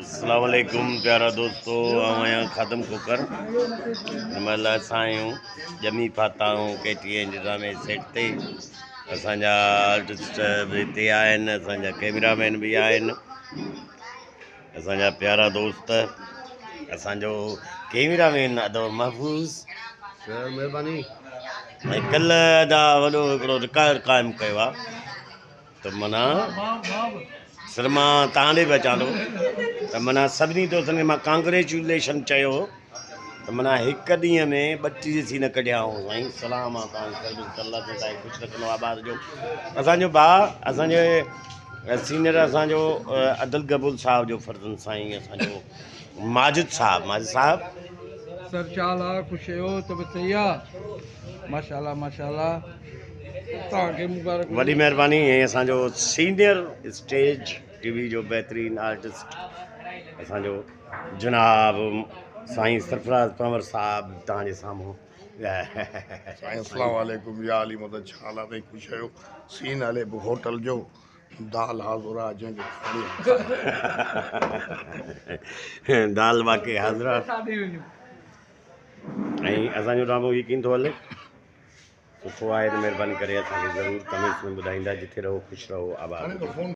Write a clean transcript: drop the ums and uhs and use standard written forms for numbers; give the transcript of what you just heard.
اسلام عليڪم پيارا دوستو آئون آهيان خادم کوکر هن مهل اسان آهيون ڄمي ڦاتا آهيون ڪي ٽي اين جي ڊرامي سيٽ تي اسان جا آرٽسٽ به هتي آهن اسان جا ڪيمرا مين به آهن اسان جا پيارا دوست اسان جو ڪيمرا مين ادو محفوظ سر مهرباني ۽ ڪلهه ادا وڏو هڪڙو رڪارڊ قائم ڪيو آهي ته معنيٰ سر مان تان ڏي به اچان ٿو ته معنيٰ سڀني دوستن کي مان ڪانگريچوليشن چيو ته معنيٰ هڪ ڏينهن ۾ 32 سين ڪڍيا هو سائين سلام آ تان سروس الله سائين تان خوش رکندو آباد جو اسان جو ڀاء اسان جو سينئر اسان جو عدل قبول صاحب جو فرزند سائين اسان جو ماجد صاحب ماجد صاحب سر چال آ خوش آهيو طبيعت صحيح آ ماشاءالله ماشاءالله توهان کي مبارڪ هجي. وڏي مهرباني ۽ اسان جو سينئر اسٽيج ٽي وي جو بهترين آرٽسٽ اسان جو جناب سائين سرفراز پنور صاحب توهان جي سامهون. سائين اسلام عليڪم يا علي مدد ڇا حال آ سائين خوش آهيو سين هلي به هوٽل جو دال حاضر آ جنهن کي کائڻي آ کائي. دال واقعي حاضر آ ۽ اسان جو ڊرامو هي ڪين ٿو هلي. سٺو آهي ته مهرباني ڪري اسان کي ضرور ڪمينٽس ۾ ٻڌائيندا جٿي رهو خوش رهو آباد هجو.